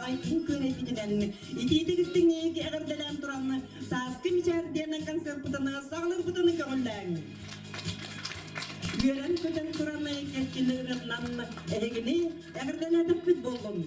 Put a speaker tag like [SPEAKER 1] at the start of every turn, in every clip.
[SPEAKER 1] аҕай күн күөрэйбитинэн итиитик истиҥник эҕэрдэлээн туран сааскы мичээр диэн концерпытын саҕалыырбытын көҥүллээҥ. Үөрэн-көтөн туран кэскил ырыатынан эһигини эҕэрдэлээтэхпит буоллун.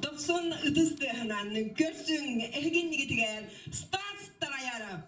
[SPEAKER 2] Дохсун ытыс тыаһынан көрсүҥ эһигиннигитигэр Стас Тараяров!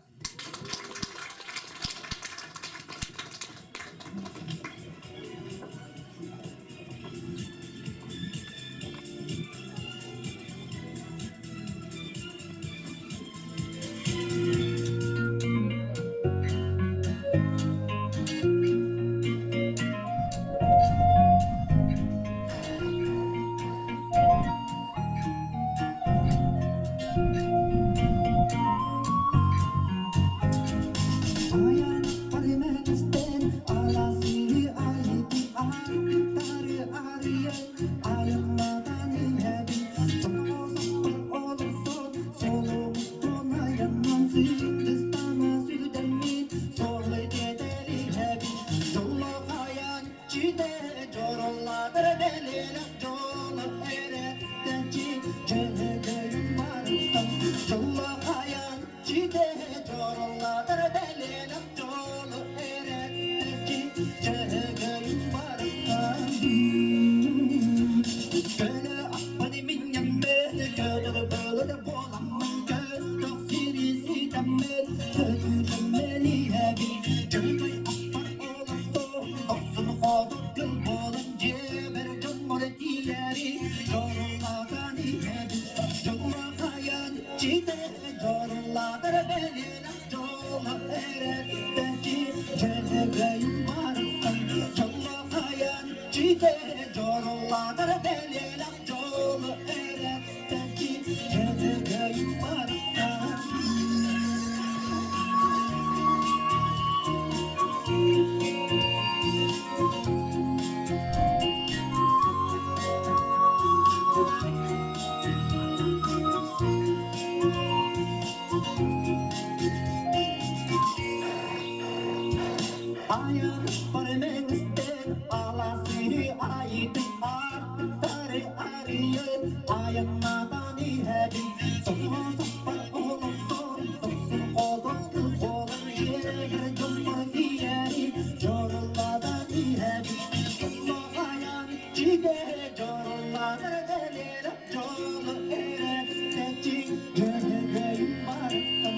[SPEAKER 3] Айаннаатан иһэбин, Соҥҥо соппор олохсон, Сохсун хотон кыл-холон Дьиэгэр дьоммор тиийээри Дьоруллатан иһэбин, Сонно айан иччитэ Дьоруллатар дэлэлэ Дьолу эрэ кистэччи Дьөһөгөйүм барахсан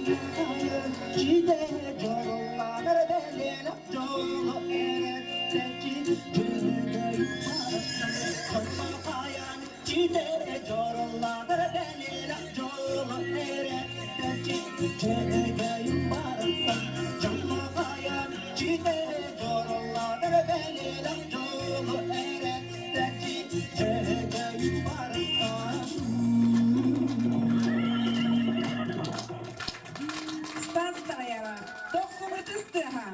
[SPEAKER 3] Сонно айан иччитэ Дьоруллатар дэлэлэ Дьолу эрэ кистэччи Дьөһөгөйүм барахсан Сонно айан иччитэ Дьоруллатар дэлэлэ Дьолу эрэ кистэччи Дьөһөгөйүм барахсан Дьолло айан иччитэ Дьоруллатар дэлэлэ Дьолу эрэ кистэччи Дьөһөгөйүм барахсан.
[SPEAKER 2] Стас Тараяров, тохсубут тыаһа.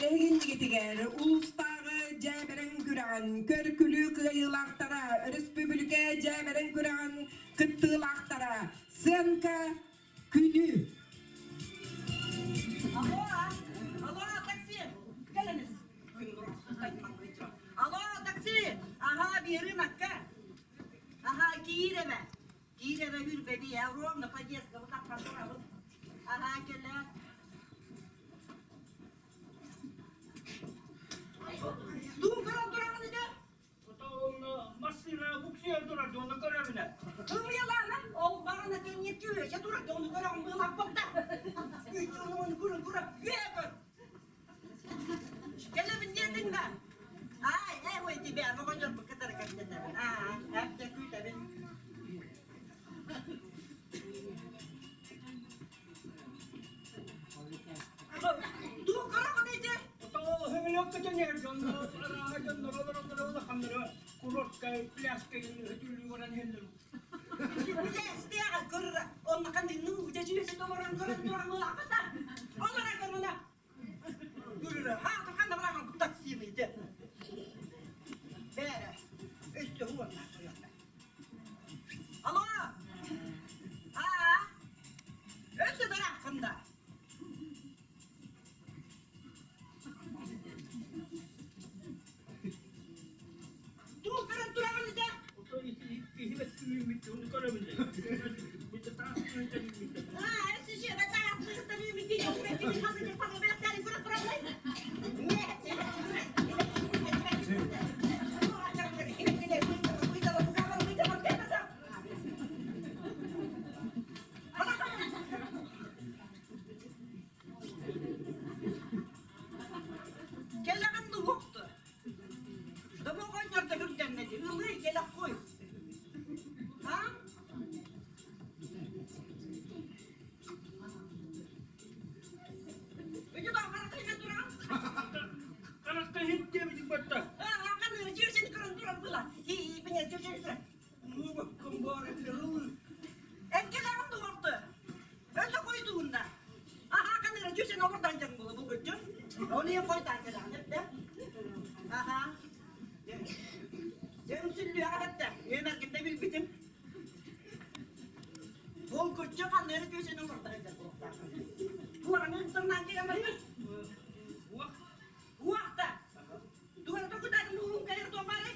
[SPEAKER 2] Эһигиннигитигэр улуустааҕы дьээбэрэҥ күрэҕин көр-күлүү кыайыылаахтара, өрөспүүбүлүкэ дьээбэрэҥ күрэҕин кыттыылаахтара Сыанка күнү.
[SPEAKER 1] Алло, алло, такси! Кэлиңиз. Алло, такси! Ага, Берынакка. Ага, Кииреве. Кииреве үрбеби, ровно подъездка, вот так вот. Ага, келе. Дуу көрөн тураҕын ити?
[SPEAKER 4] Массыына буксуйан турар дьону көрөбүнэ.
[SPEAKER 1] Ымыйалаана, ол барана кэнниэкки үөчэ турар дьону көрөҕүн быылаппыта. Үс ону көрөн тура, үө көр. Кэлэбин диэтиҥ да? Ай, эй, ой, тебя, оҕонньорбут кытары кэпсэтэбин. Аа, эптэ күүтэбин. Дуу көрөҕүн ити? Үлээстээҕэ көрөрө, онно ханныгы үчэчүөсэ толорон көрөн туран ылаахата. Олора көрүнэ. Көрөрө, хаата ханна бараҕын таксины ити. Бээрэ, өссө уонна көрүөхтэ. Алло! Аа? Өссө барааххын да? Дуу көрөн тураҕын ити? Кэлэҕин дуһуохту. Домоҕонньордо үрдэммэти, ылыы кэлэх куй. А? Үдү баҕарахайга туран.
[SPEAKER 4] Харахта хит диэбитик батта.
[SPEAKER 1] Ахан ырдьыырсин көрөн туран була. Ии, бine сөжөсө. Энкелерин дуорду. Өсө койдугунда. Аха каныра жүсен олордан жан була бу көччө. Оны койдан келен эпте. Аха. Жем сүллү агатта. Өмөргүндө билбитим. Ол көччө каныра жүсен олордан жан була. Туараны тырнан келен бар. Уақта. Туара токутан нуун кайыр томары.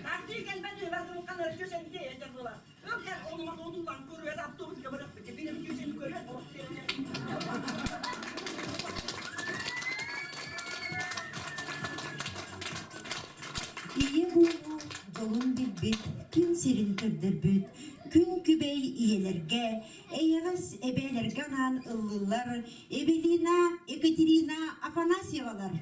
[SPEAKER 1] Такси келбеди, бардым каныр жүсен де жан була. Өкер олма одулан көрүөр автобуска барып бирим жүсен көрөр.
[SPEAKER 5] Ийэ буолуу дьолун билбит, күн сирин көрдөрбүт, күн күбэй ийэлэргэ, эйэҕэс эбээлэргэ анаан ыллыыллар Эвелина, Екатерина Афанасьевалар.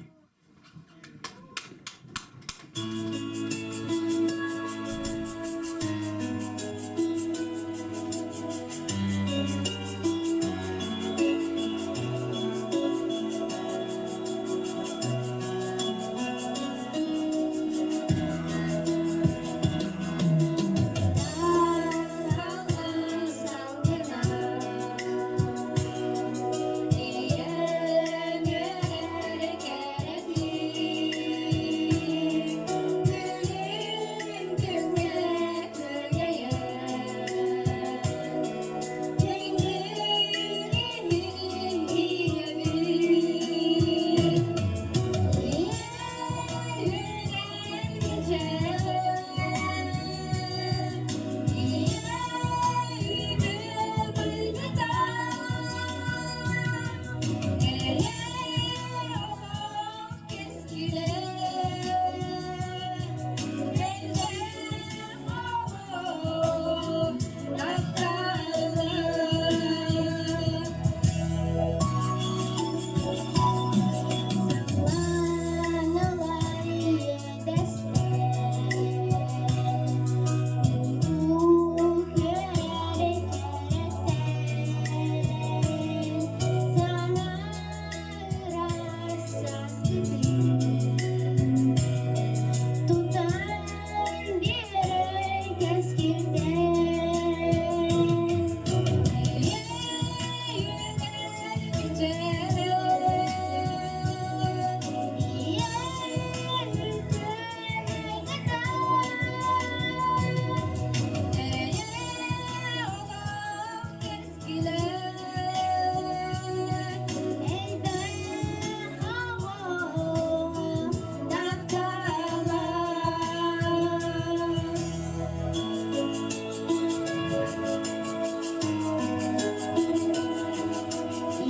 [SPEAKER 6] Ийэм үөрэр кэрэтин.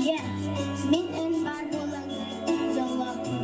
[SPEAKER 6] Ийэ, мин эн баар буолан дьоллоохпун.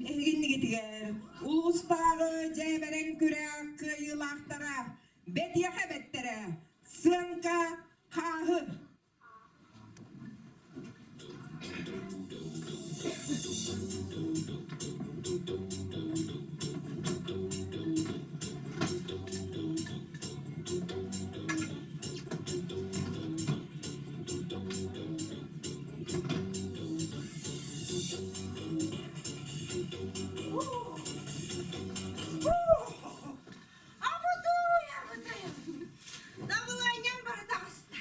[SPEAKER 2] Эһигиннигитигэр улуустааҕы дьээбэрэҥ күрэх кыайыылаахтара бэтиэхэ бэттэрэ сыаҥка хааһы
[SPEAKER 1] Абытай, абытай. Дабылайням бары таҕыста.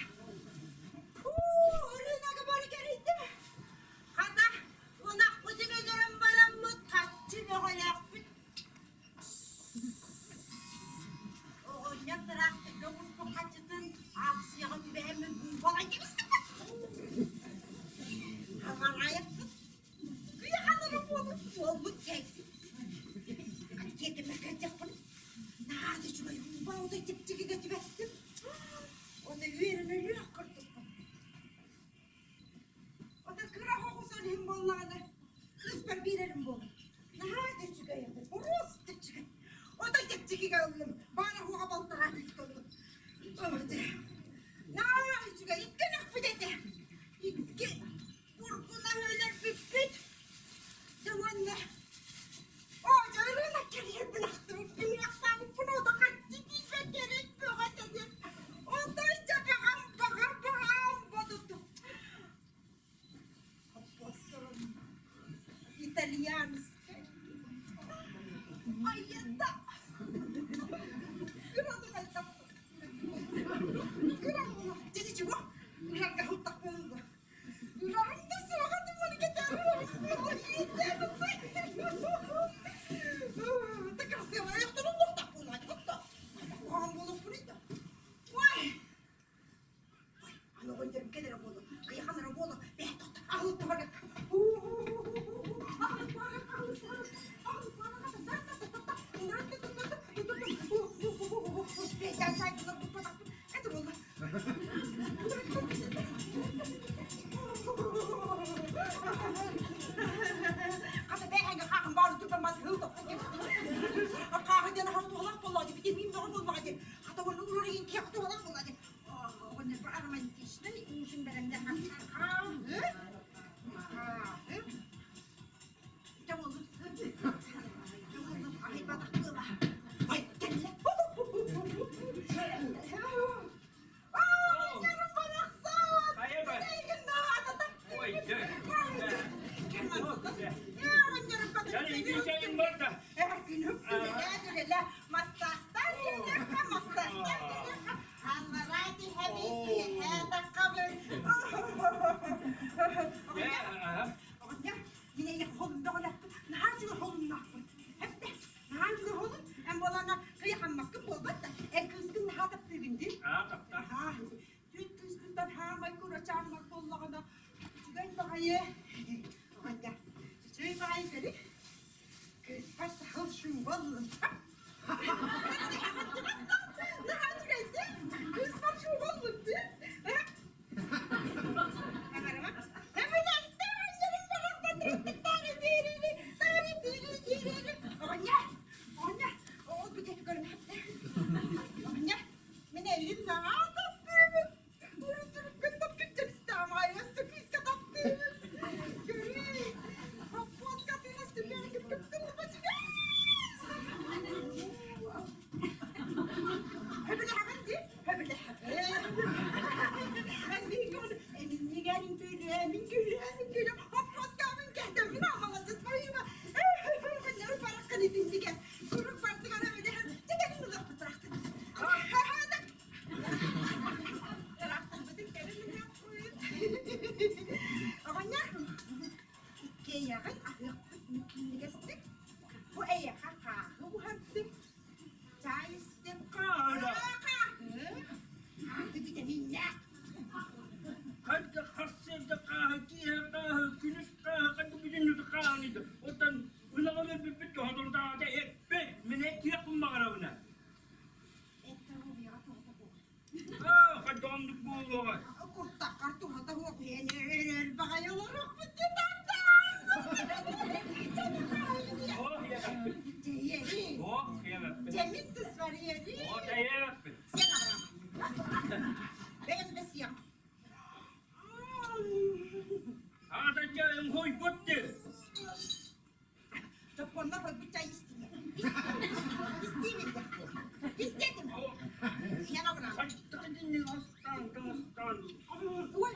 [SPEAKER 1] Ырыынагы бары кэрийдим. Хата, ынахпытын өлөрөн бараммыт хаччы бөҕөлөөх. дии.
[SPEAKER 4] Аа, таптаа.
[SPEAKER 1] Аһаа, түүн кыыспыттан хаамай курачааммар буоллаҕына, үчүгэй баҕайы. Оҕонньор, үчүгэй баҕайы кэлин. Кыыспар саһыл шуба ыллым. Наһаа үчүгэйдик. Кыыспар шуба ыллым дии. Мин эйигин наһаа таптыыбын. Урут-уруккун таптыыр таптыыбын. Көрүүй, хоппуоска тыынас Хөбүлэһэҕин дии, хөбүлэһэҕин. Эминнигэрин күлүөмүн күлүөмүн күлүөм, хоппуоскаабын кэһдэммин амалатыс барыыма. Хоннору бараххан итиннигэ, курук бардыгар өбүлэһэн, тигэрин ылыахпыт тырахтын. Тырахтарбытын кэлин ылыахпыт. Оҕонньор, иккиэйэҕин аһыахпыт мүккүннүгэстик. Бу эйиэхэ хааһы уһардым, чаай истим.
[SPEAKER 4] Хаара.
[SPEAKER 1] Хааһы. Хааһы витаминнээх.
[SPEAKER 4] Хайда харсыарда хааһы, киэһэ хааһы, күнүс хааһы, хайда бүтүннүүтэ хааһы диир. Оттон ынаҕым өлбүппүт тоһоторутааҕыта эппэт, мин этиэхпин баҕарабын.
[SPEAKER 1] Эттэ уһуйаҕа туһата суох.
[SPEAKER 4] Аа, хайда оннук буолуоҕай?
[SPEAKER 1] Куртаххар туһата суох иһэн эрэр баҕайы олоруохпут
[SPEAKER 4] Оо, иэбэппин. Оо, иэбэппин.
[SPEAKER 1] Дьэмин тыс бар иэри.
[SPEAKER 4] Оо, иэбэппин.
[SPEAKER 1] Сен аҕарам. Бэйэм да сиэм.
[SPEAKER 4] Аата дьайым хойбут дии.
[SPEAKER 1] Чоппонно хойбут чай истиҥэ. Истиибин да. Истиэтим. Иһэн абырам.
[SPEAKER 4] Астаан, астаан.
[SPEAKER 1] Ой,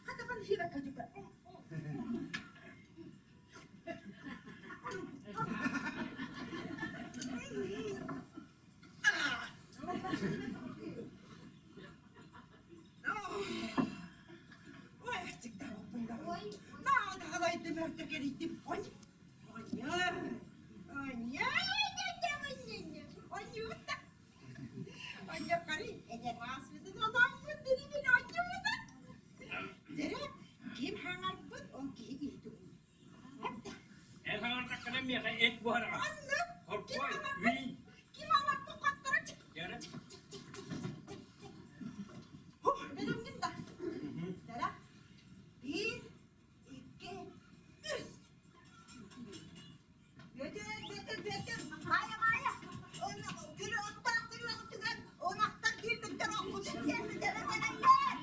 [SPEAKER 1] хатапан хира кадюка. Ой, Ким хаҥарбыт, ол киһи иһитин.
[SPEAKER 4] Эн хаҥартаххына миэхэ эт буһараҕын.
[SPEAKER 1] Аннык! Ким
[SPEAKER 4] Хоркуой,
[SPEAKER 1] хаҥарбыт?
[SPEAKER 4] миин.
[SPEAKER 1] Ким хаҥарбыт хоттора
[SPEAKER 4] Дьэрэ.
[SPEAKER 1] Бэлэмҥин да. Дара. Биир, икки, үс. Бөтөр, бөтөр, бөтөр. Хайа, хайа. Оны күрү оттаах күрү онахтар киирбиттэр оккутун сиэммитэрэ кэлэллэр.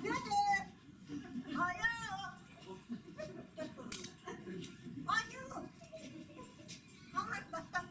[SPEAKER 1] Бөтөр. Хайа. Айуу. Хаҥарбаттан.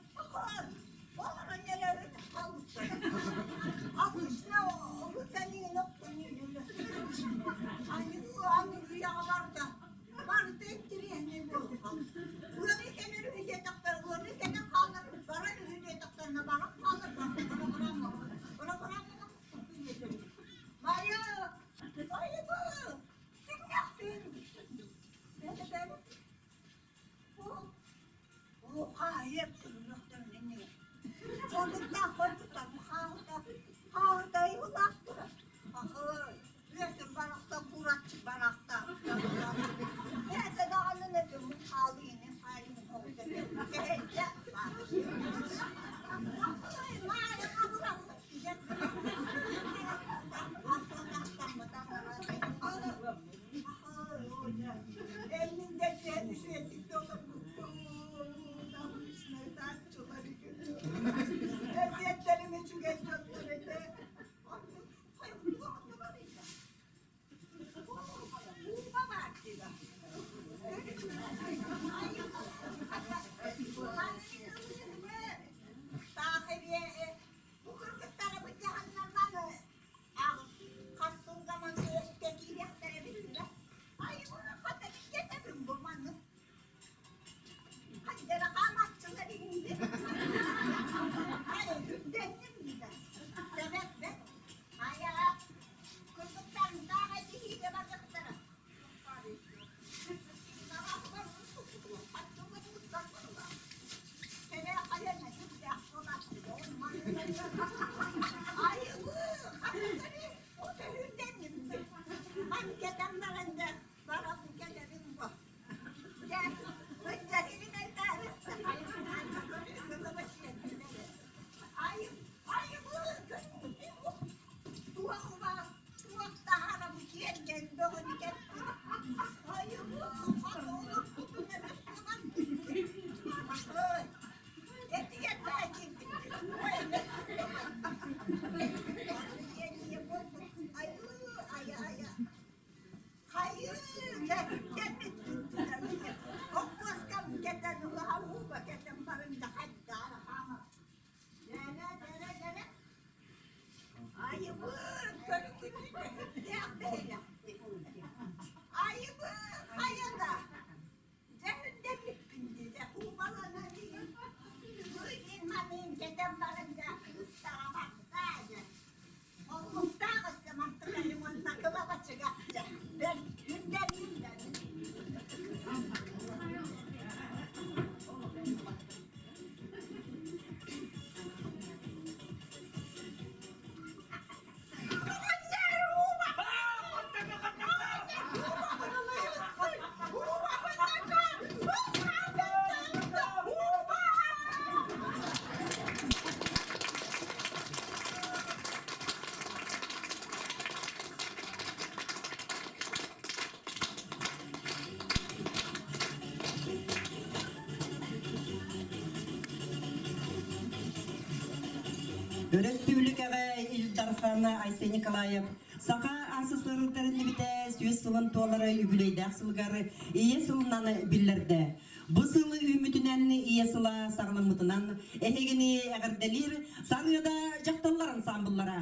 [SPEAKER 5] Өрөспүүбүлүкэҕэ Ил Дархан Айсен Николаев Саха АССР тэриллибитэ 100 сылын туолар үбүлүөйдээх сылыгар Ийэ сылынан биллэрдэ. Бу сыл үүммүтүнэн Ийэ сыла саҕаламмытынан эһигини эҕэрдэлиир Сарыада дьахталлар ансаамбыллара.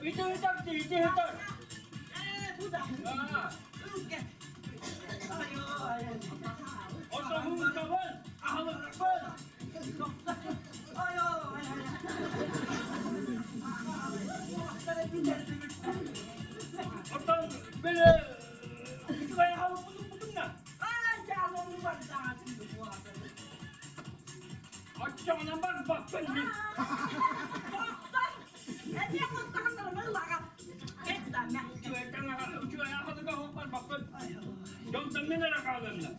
[SPEAKER 4] Ити ытар дии, ити ытар.
[SPEAKER 1] Бу да.
[SPEAKER 4] Отоһуутабын, аһылыкпын. Оттон били үчүгэй аһылыкпытын бутунна. Оччоҕуна барбаппын мин. Үчүгэй аһылыга суох барбаппын. Дьонтон мин эрэ хаалынна.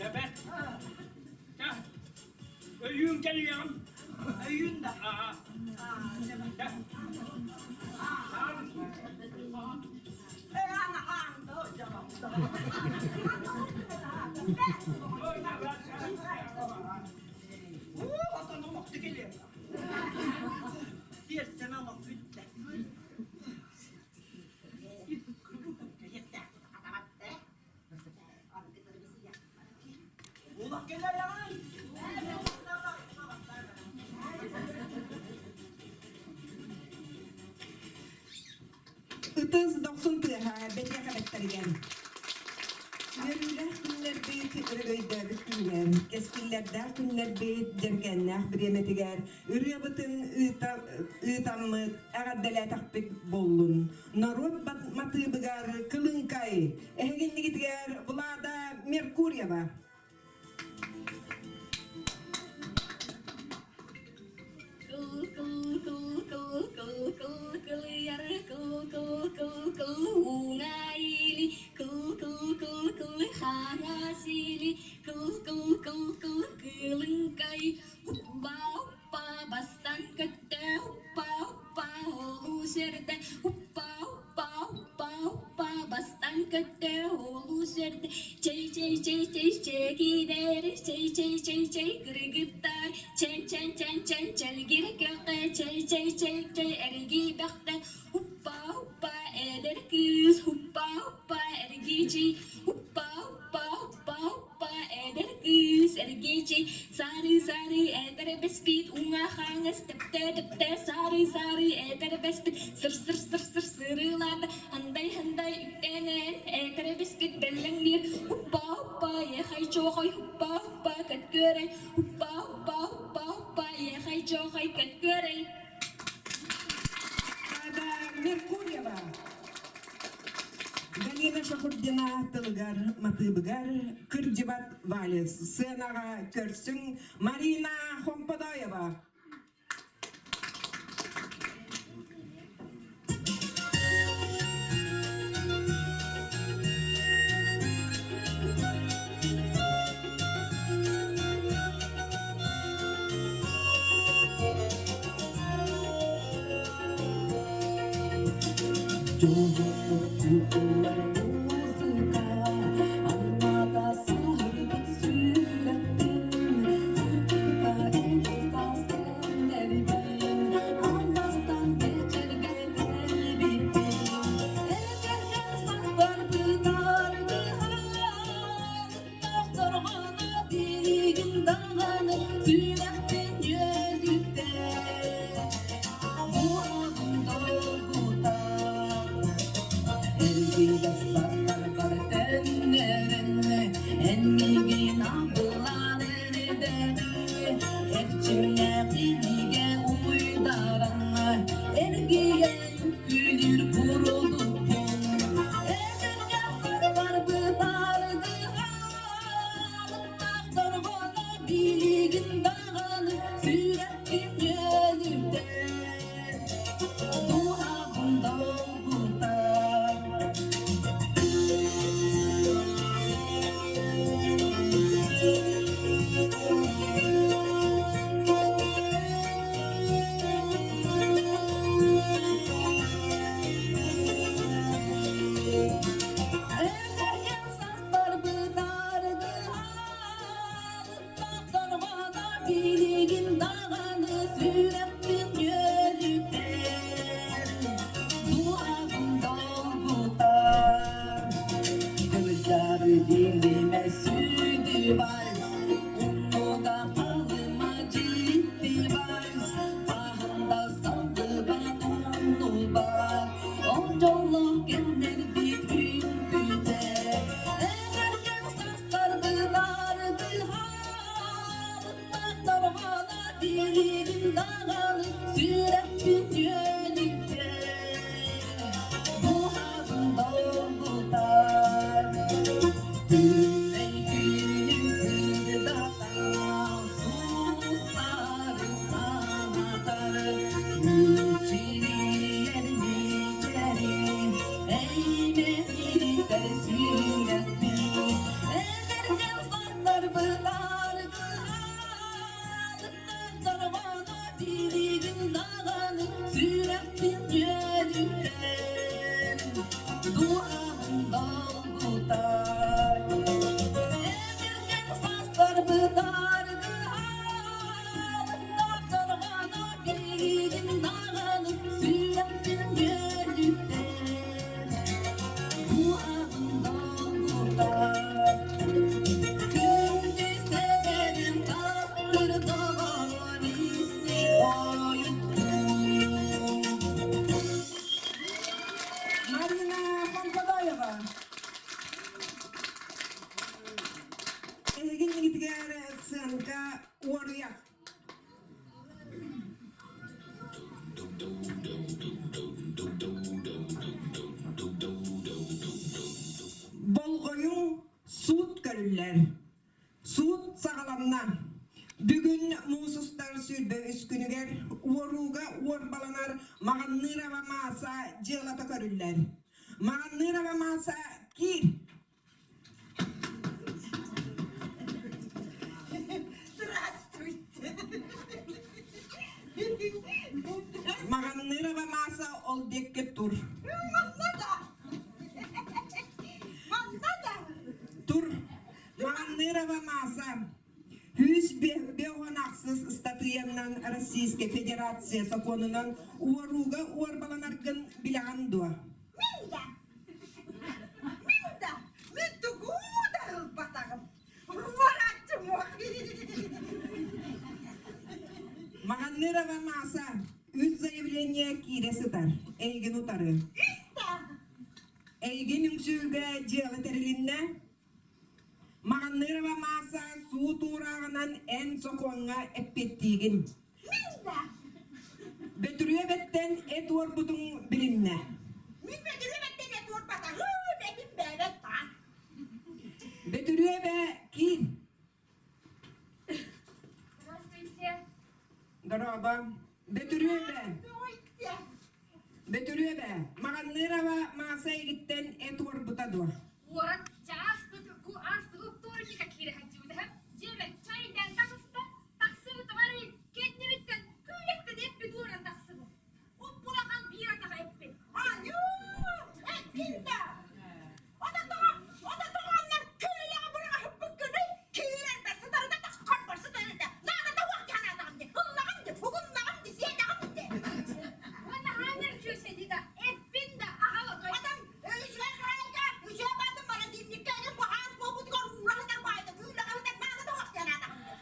[SPEAKER 4] Эбэт. Өйүүн кэлиэҕим.
[SPEAKER 1] Өйүүн да.
[SPEAKER 4] Аа.
[SPEAKER 2] Ытыс дохсун тыаһа бэлиэ эбэттэригэр. Үөрүүлээх күннэрбит, өрөгөйдөөбүт күннэр, кэскиллэрдээх күннэрбит дьэргэннээх бириэмэтигэр ырыабытын ыытаммыт, эҕэрдэлээтэхпит буоллун. Норуот матыыбыгар Кылыҥкай, эһигиннигитигэр Влада Меркурьева.
[SPEAKER 7] Кыл кыл кыл кыл кыл кыл кылыйар кыл кыл кыл кыл ууҥа-или кыл кыл кыл кыл хаҥас-или кыл кыл кыл кыл кылыҥкай уппа уппа бастан көттө уппа уппа олус эрдэ уппа уппа уппа уппа бастан көттө олус эрдэ чэй чэй чэй чэй чэкиидэр чэй чэй чэй чэй кыргыттар чэн чэн чэн чэн чэлгир көххө чэй чэй чэй чэй эргийбэхтэ уппа уппа эдэр кыыс уппа уппа эргичий уппа уппа уппа уппа эдэр кыыс эргичий сары сары эдэр бэспит уҥа хаҥас тэптэ тэптэ сары сары эдэр бэспит сыр сыр сыр сыр сырыылаата андай андай үктэнэн этэр бэспит бэллэҥниир уппа уппа ехай чоохой уппа уппа көткүөрэй уппа уппа уппа уппа ехай чоохой көткүөрэй
[SPEAKER 2] Влада Меркурьева. Галина Шахурдина тылыгар, матыыбыгар кырдьыбат вальс сыанаҕа көрсүҥ Марина Хомподоева.
[SPEAKER 3] Дьоллоно музыка, алмата саһарбыт сүрэхпин, кытта эн эрбин, алмастан кэчэргэ кэлбиппин, эдэргэр сахтарбыт аргыһан, тохторҕоно билигин даҕаны сүрэхпин үөлүттэр. Буолун долгутар, эргийэ. Күннэй күнүн сырдатар, сулустары санатар, мичилийэр мичээрин, эймэнитэр сүрэхпин. Эдэркэм састарбыт аргыһаалыктар дорҕооно билигин даҕаны сүрэхпин үөрүтэр. Дууһабын долгутар. Эдэркэм састарбыт аргыһаалыктар дорҕооно билигин даҕаны сүрэхпин үөрүтэр. Дууһабын долгутар. Күндү сэбэрим таптыр доҕор истиҥ ойуттуу.
[SPEAKER 2] Марина Хомподоева. Эһигин игитигэр сыанка уоруйах. Болҕойуҥ суут көрүллэр. Суут саҕаланна. Бүгүн муус устар 23 күнүгэр уорууга уорбаланар Маҕанныырова Мааса дьыалата көрүллэр. Маҕанныырова Мааса киир!
[SPEAKER 1] Здравствуйте.
[SPEAKER 2] Маҕанныырова Мааса ол диэкки тур.
[SPEAKER 1] Манна да. Манна да.
[SPEAKER 2] Тур. Маҕанныырова Мааса Үс беуон ахсыс ыстатыйаннан Российскай Федерация сокуонунан уорууга уорбаланаргын билэҕин дуо?
[SPEAKER 1] Мин да. Мин да. Мин тугу да ылбатаҕым. Уорааччым
[SPEAKER 2] Маҕанныырова Мааса үс заявление киирэ сытар. Эйигин утары.
[SPEAKER 1] Үс да.
[SPEAKER 2] Эйигин үҥсүүгэ дьыала тэрилиннэ. Маҕанныырова Мааса суут уурааҕынан эн сокуоҥҥа эппиэттиигин.
[SPEAKER 1] Мин да.
[SPEAKER 2] Бөтүрүөбэттэн эт уорбутуҥ билиннэ.
[SPEAKER 1] Мин Бөтүрүөбэттэн эт уорбатаҕым, этим бэйэбэр баар.
[SPEAKER 2] Бөтүрүөбэ киир.
[SPEAKER 8] Здравствуйте.
[SPEAKER 2] Дорообо. Бөтүрүөбэ.
[SPEAKER 1] Здравствуйте.
[SPEAKER 2] Бөтүрүөбэ, Маҕанныырова Мааса игиттэн эт уорбута дуо?
[SPEAKER 8] Уоран чааспыт ку ааспыт вторника киирэ сылдьыбыта. Дьиэбэр чайдаан таҕыста, тахсыбытыгар кэннибиттэн күүлэттэн эппит уоран тахсыбыт. Уп-улахан биир атаҕа эппит.
[SPEAKER 1] Аню! Эккин да! Ото тоҕо, ото тоҕоннор күүлэҕэ быраҕаһыппыккыный? Киирэрбэр сытарыта таххарбар сытарыта. Наадата уох дьанаатаҕым дии, ыллаҕым дии, угуннаҕым дии, сиэтэҕим дии.
[SPEAKER 8] Уонна хааннар үчүөсэди да, эппин да аҕал отой.
[SPEAKER 1] Отон үчүгэй хаайга, үчүгэй баатын морозильникка игин баһаас буолбутугар уура сытар баайда, күүлэҕэ сытар наадата уох дьанаатаҕым дии.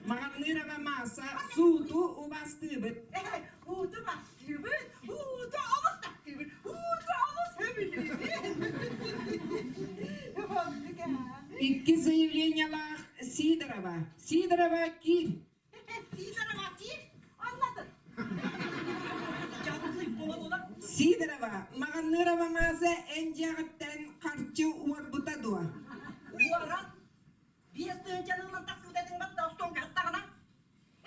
[SPEAKER 2] Маҕанныырова Мааса сууту убастыыбыт.
[SPEAKER 1] Ууту бастыыбыт, ууту олус таптыыбыт, ууту олус сөбүлүүбүт.
[SPEAKER 2] Икки заявлениелаах Сидорова. Сидорова киир.
[SPEAKER 1] Сидорова киир, аннатын.
[SPEAKER 2] Сидорова, Маҕанныырова Мааса эн дьиэҕиттэн харчы уорбута дуо?
[SPEAKER 5] Уоран 5 тыһыынчаны ылан тахсыбыт этиҥ батта остуолга аттаҕына.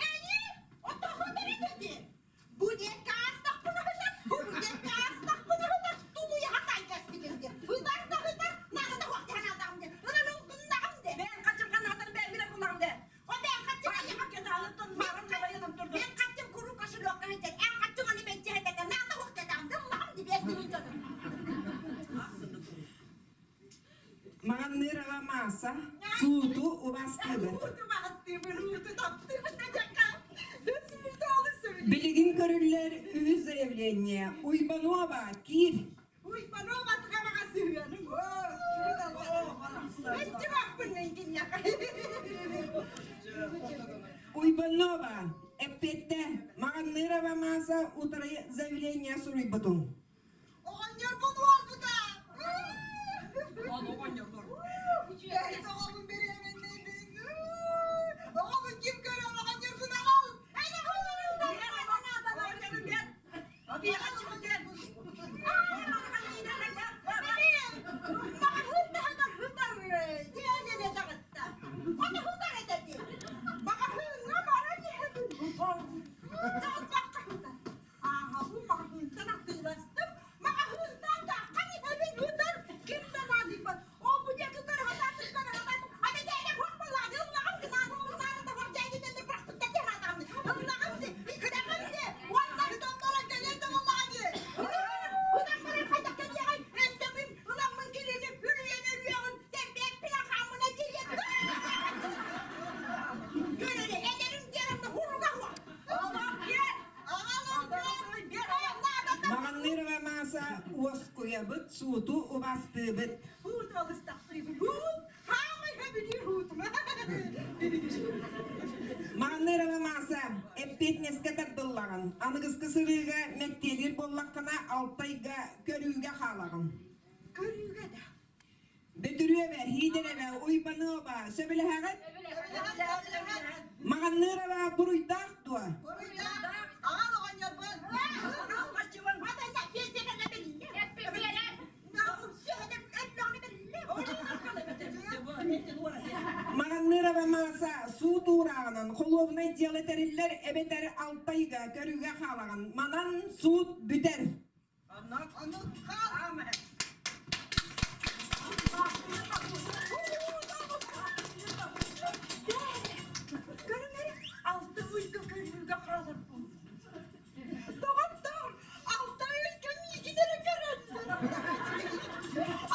[SPEAKER 1] Эни, отоһу бэрит Бу диэккэ аастахпына ыһытар, бу диэккэ аастахпына ыһытар, тулуйаһа тайгаспытым диэн. Ытар да ыһытар, наада да суох диэн аатаҕым диэн. Ынан ылгыннаҕым диэн.
[SPEAKER 5] Бэйэҥ хаччым ханнаатар бэйэм билэр буллаҕым диэн.
[SPEAKER 1] О бэйэҥ хаччым айаҕа
[SPEAKER 5] Мен
[SPEAKER 1] Мен хаччым куруук кошелёкка сылдьар, эн хаччым аны мэлдьи сылдьар, наада суох диэтэҕим, ыллаҕым ди 5 тыһыынчаны.
[SPEAKER 2] Маҕанныырова Мааса сууту убастыыбыт.
[SPEAKER 1] Ууту баҕастыыбын, ууту таптыыбын да диэххэ. Сууту олус сөбүлүүбүн.
[SPEAKER 2] Билигин көрүллэр үһүс заявление. Уйбанова киир.
[SPEAKER 1] Уйбанова тыгамаҕа сыһыаным. Мэлдьи баппын мен киниэхэ.
[SPEAKER 2] Уйбанова, эппиэттэ, Маҕанныырова Мааса утары заявление суруйбутуҥ.
[SPEAKER 1] Оҕонньорбун уолбута. Үчүгэй оҕобун беременнэйбин. Оҕобун ким көрөр оҕонньорбун аҕал. Эн
[SPEAKER 2] сууту убастыыбыт.
[SPEAKER 1] Хууту алыстахтыыбын. Хуут, хаамай хэбилиир хуутум.
[SPEAKER 2] Маҕаныырова Мааса, эппиэтинэскэ тардыллаҕын. Аныгыскы сырыыга мэктиэлиир буоллаххына, Алтайга көрүүгэ хаалаҕын.
[SPEAKER 1] Көрүүгэ да.
[SPEAKER 2] Бөтүрүөбэ, Хиидэрэбэ, Уйбаныаба, сөбүлэһэҕит? Маҕанныырова буруйдаах дуо?
[SPEAKER 1] Буруйдаах. Аҕал оҕонньорбун.
[SPEAKER 2] Маҕанныырова Мааса суут уурааҕынан холуобунай дьыала тэриллэр эбэтэр Алтайга көрүүгэ хаалаҕын. Манан суут бүтэр.
[SPEAKER 1] Көрүҥ эрэ, алта ыйга көрүүгэ хааларбын. Доҕоттоор, алта ыйга миигин эрэ көрөллөр.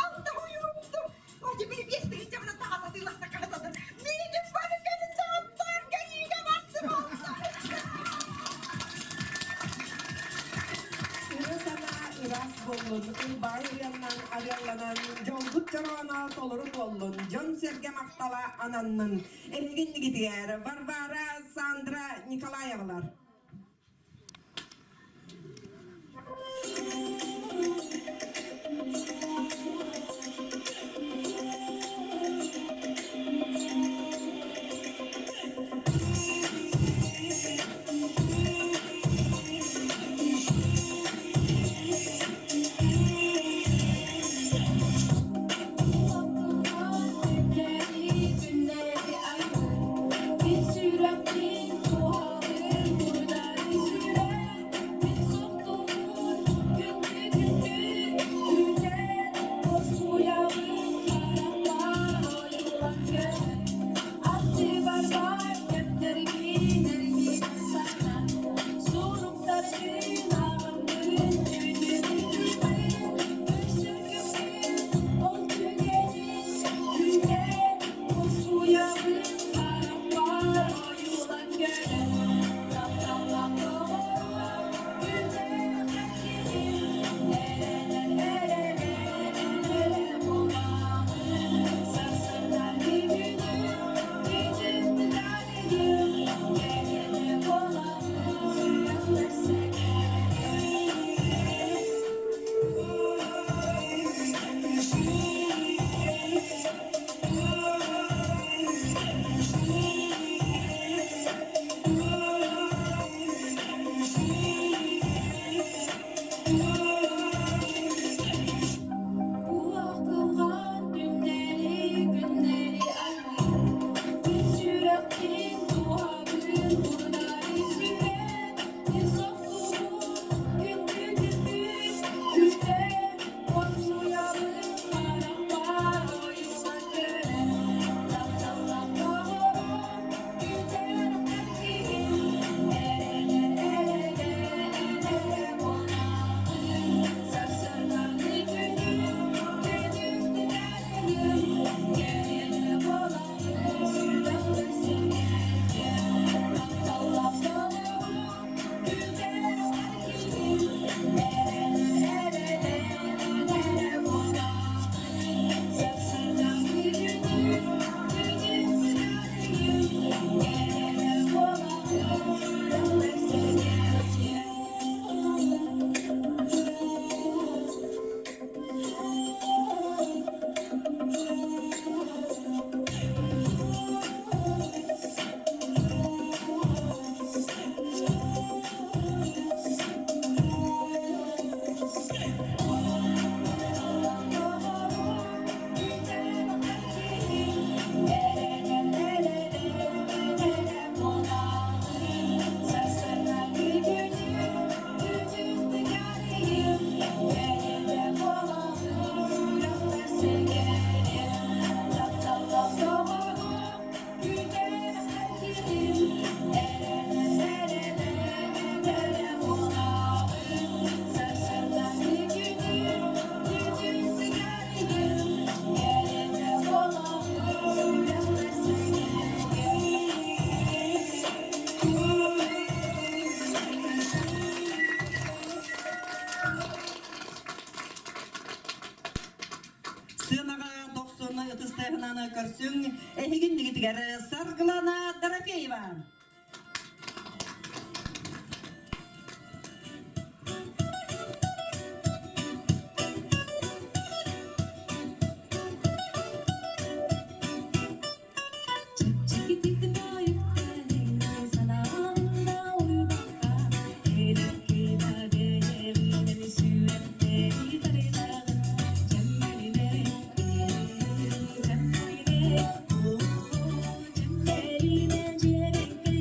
[SPEAKER 1] Алта уйуумтум. О, теперь без тыһыынчабынан таҕас атыыласта хаһыталар. Миигин бары көрүн доҕоттоор, көрүүгэ бардым алта.
[SPEAKER 2] Ыра санаа ыраас буоллун, ылбаҕай ырыаннан арыалланан, дьолбут чорооно толору буоллун, дьон-сэргэ махтала ананнын. Эһигиннигитигэр Варвара, Сандра Николаевалар.
[SPEAKER 3] Günleri ayrı Bir sürekli tuhadır burada sürer Bir soktuğun gündü gündü günden Koşuyalım karanlar oyulan gören Attı barbar keptergi sana Sorukların ağındın tüyleri Ol tügenin günden Koşuyalım karanlar oyulan gören Bu akılgan günleri günleri aynı Bir sürekli duhabın burada süre Bir soktuğun gündü gündü günde Korkuyalım karaklar oyuna göre Laf laf laf doğru günden erkeğim Ereler erele erele bonağım Sarsarlar günüm günüm dilerim Geriye bolanım sürekli Laf laf doğru günden erkeğim Ereler erele erele bonağım Sarsarlar günüm günüm dilerim Geriye bolanım sürekli
[SPEAKER 5] ытыстыһынан көрсүҥ эһигиннигитигэр Саргылана Дорофеева.
[SPEAKER 3] Чэпчэкитик тойуктаныңна санаамда уйбакка Элеккеда бэйэбинэн сүрэхтэри тарыдаҕын Чэммэлинэ, чэммэлинэ, оо, чэммэлинэ дьиэбэккэ.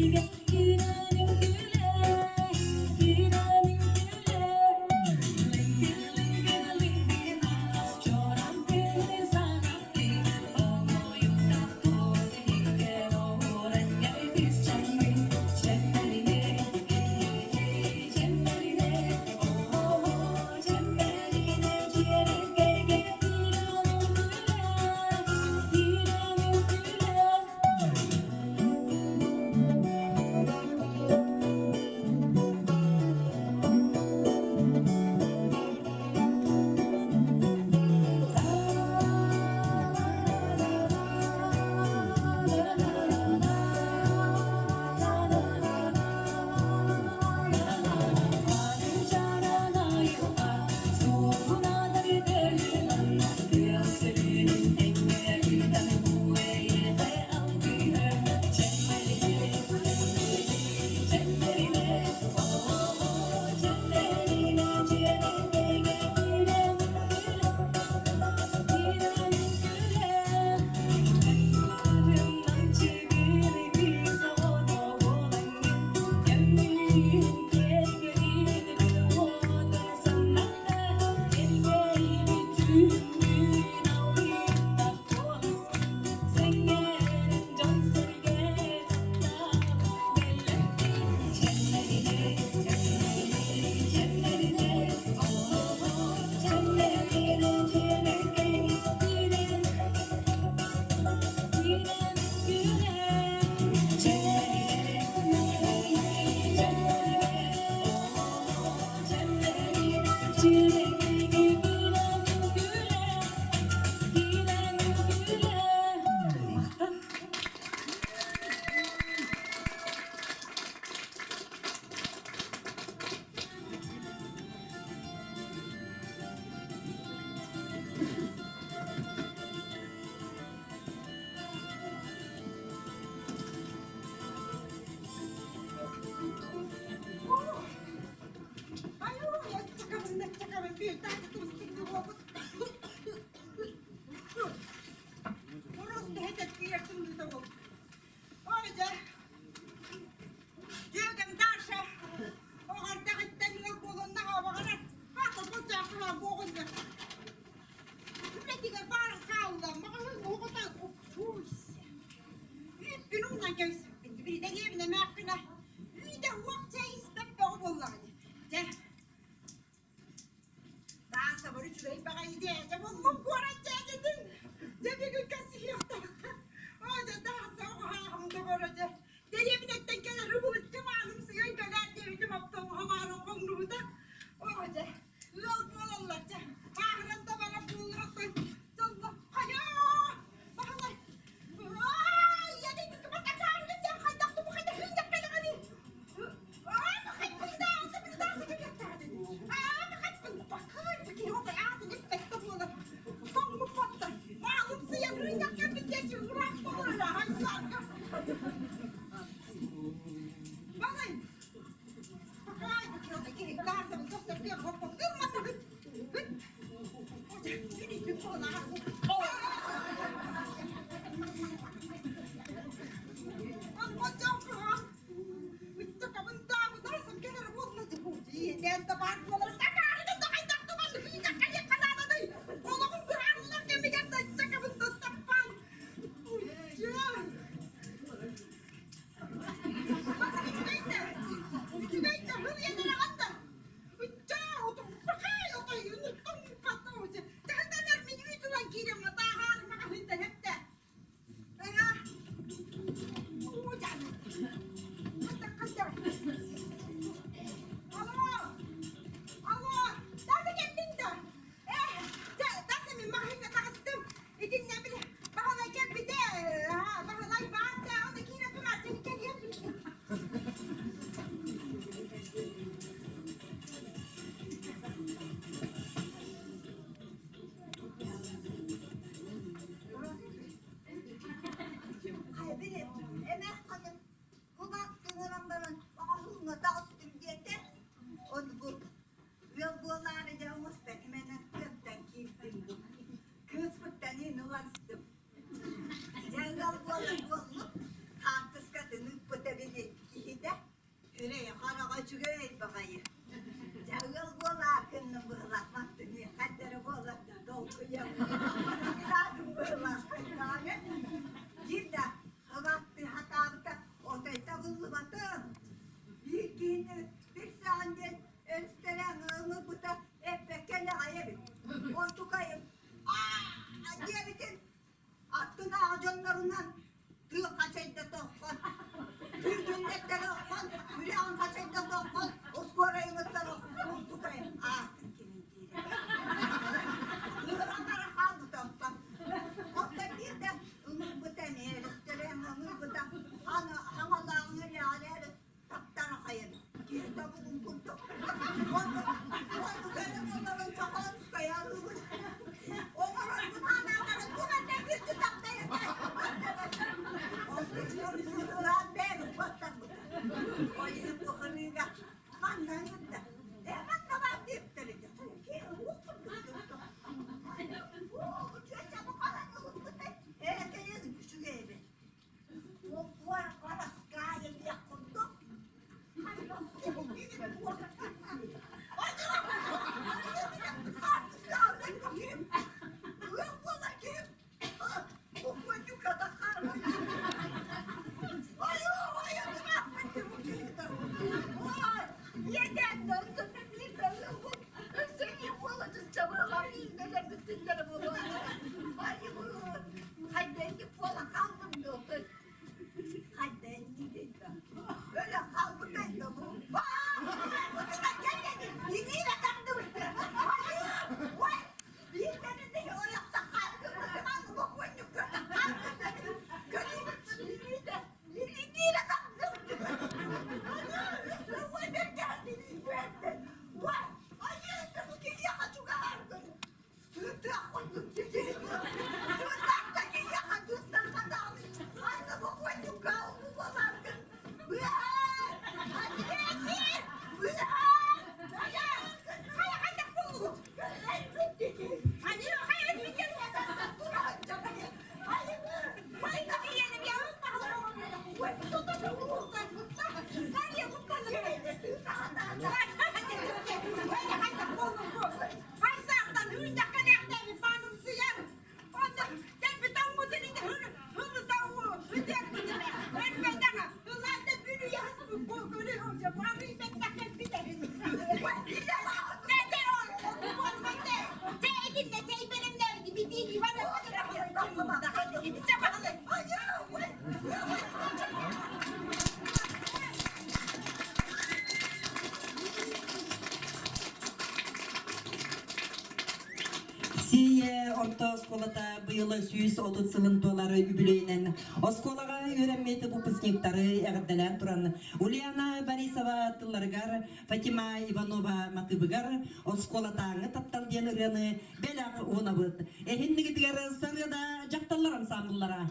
[SPEAKER 5] Сиэйэ орто оскуолата быйыл 130 сылын туолар үбүлүөйүнэн оскуолаҕа үөрэммит выпускниктары эҕэрдэлээн туран Ульяна Борисова тылларыгар Фатима Иванова матыыбыгар оскуолатааҥы таптал диэн ырыаны бэлэх уунабыт. Эһиннигитигэр сарыада дьахталлар ансаамбыллара.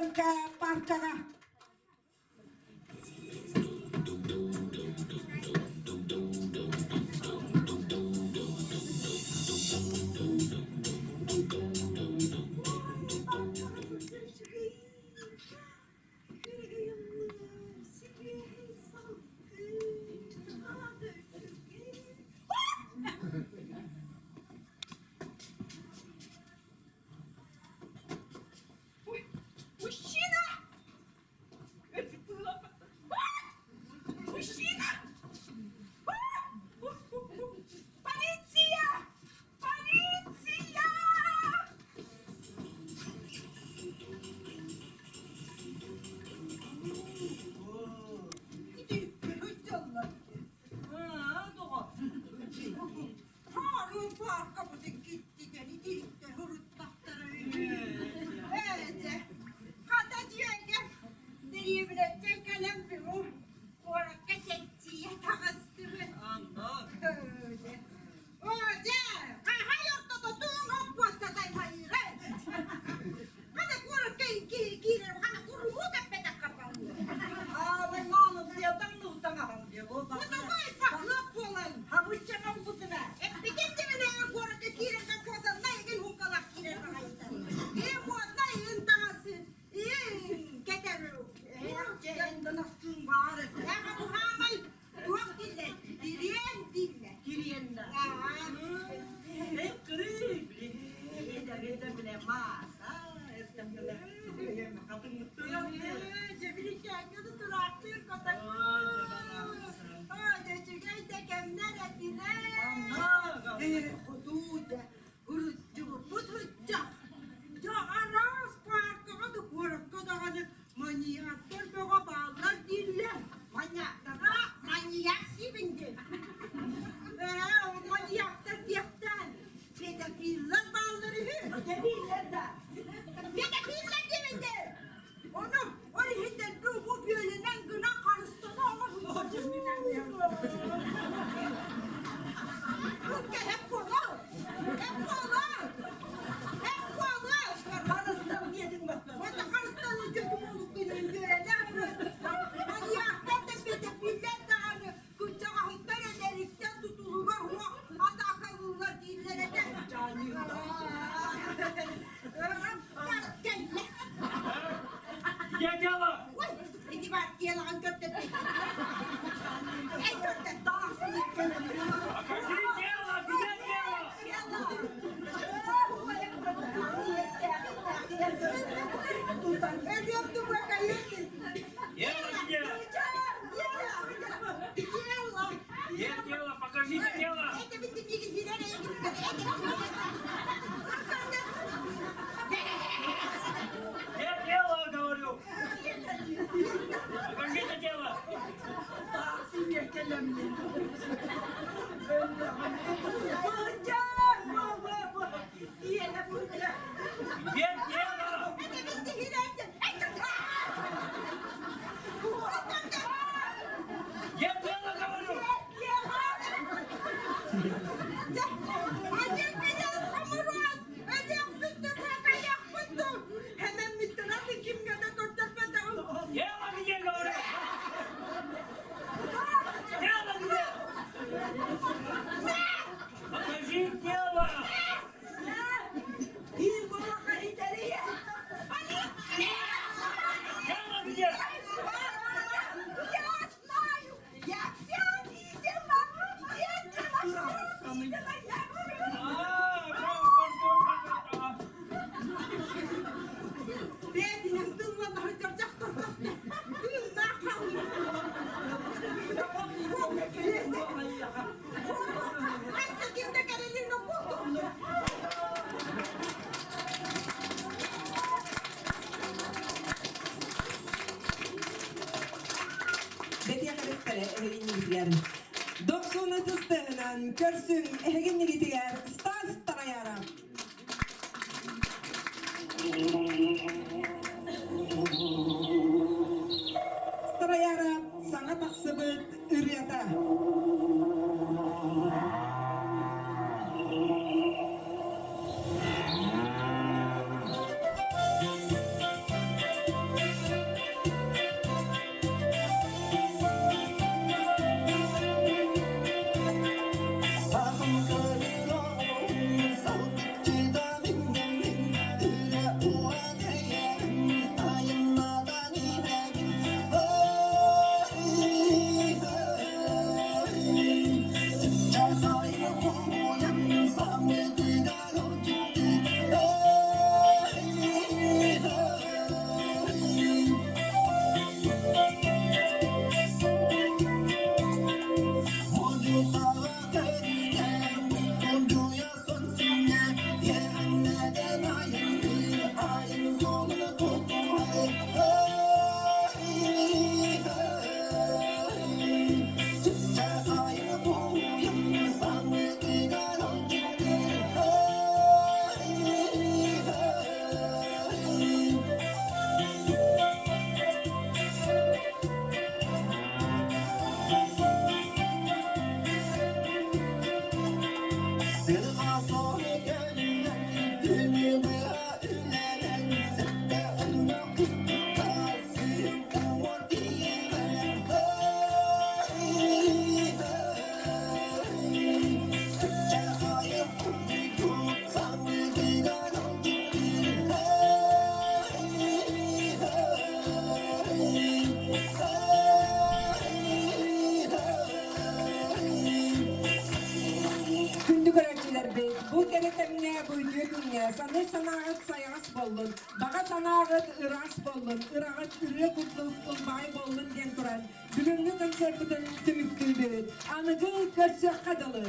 [SPEAKER 2] Шевченко паркаҕа.
[SPEAKER 1] Мужчина! Мужчина! Полиция! Полиция! Куоракка чэччийэ таҕыстыбыт. Оо, дьэ, хаһай ортото туоҥ оппуоста тайхайыыра. Хана куоракка киирэр, хана курумуу тэппэтэх харбалыыр. Мутугай пахлап буолан, эппитин дибинэ куоракка киирэр колхозанна игин хуккалах киирэр баҕайыта. Ии муодна иин таҥасы, иин кэтэр Эҕэ буһаамай туох дииллэр? Кириэн дииллэр. Маньяктар бөҕө бааллар дииллэр. Маньяктара маньяк диибин диэн. Ээ, ол маньяктар диэхтээн педофиллар бааллар үһү. Педофиллар да. Педофиллар диэбин диэн. Ону ол иһин дэлби бу бүөлүнэн гынан харыстана оҥоһуллар. Эп буолар. Эп буолар. Эп буолар. Харыстан диэтиҥ Уонна харыстан Маньяктар да педофиллэр даҕаны кырдьаҕаһыттар эдэриттэн тутулуга суох атаакалыыллар дииллэр этэ. Кэллэ.
[SPEAKER 4] Где дело?
[SPEAKER 1] Ой, иди бар, делоҕын көрдөттүн. Эй, көрдөт.
[SPEAKER 4] Покажи дело, где дело? Дело где? Где дело? Покажите дело. Где дело, говорю? Покажите дело. Где дело? Где дело, говорю? Дело где, говорю? Дело где? Покажи дело. Дело где?
[SPEAKER 1] Я знаю! Я все видела! Я все видела! Я
[SPEAKER 4] А, пошел,
[SPEAKER 1] Бэйэтинэн тыллана сылдьар дьахтар тыыннаах хаалла. Өссө ким да кэлэлин
[SPEAKER 2] Бэтиэхэбиттэрэ эһигиннигитигэр. Дохсун ытыстыһынан көрсүҥ эһигиннигитигэр Стас Тараяров. Стараяра саҥа тахсыбыт ырыата. кэрэ кэмҥэ, бу үтүө күҥҥэ саныыр санааҕыт сайаҕас буоллун, баҕа санааҕыт ыраас буоллун, ыраҕыт ырыа курдук ылбаҕай буоллун диэн туран, бүгүҥҥү концерпытын түмүктүүбүт. Аныгы көрсүөххэ дылы!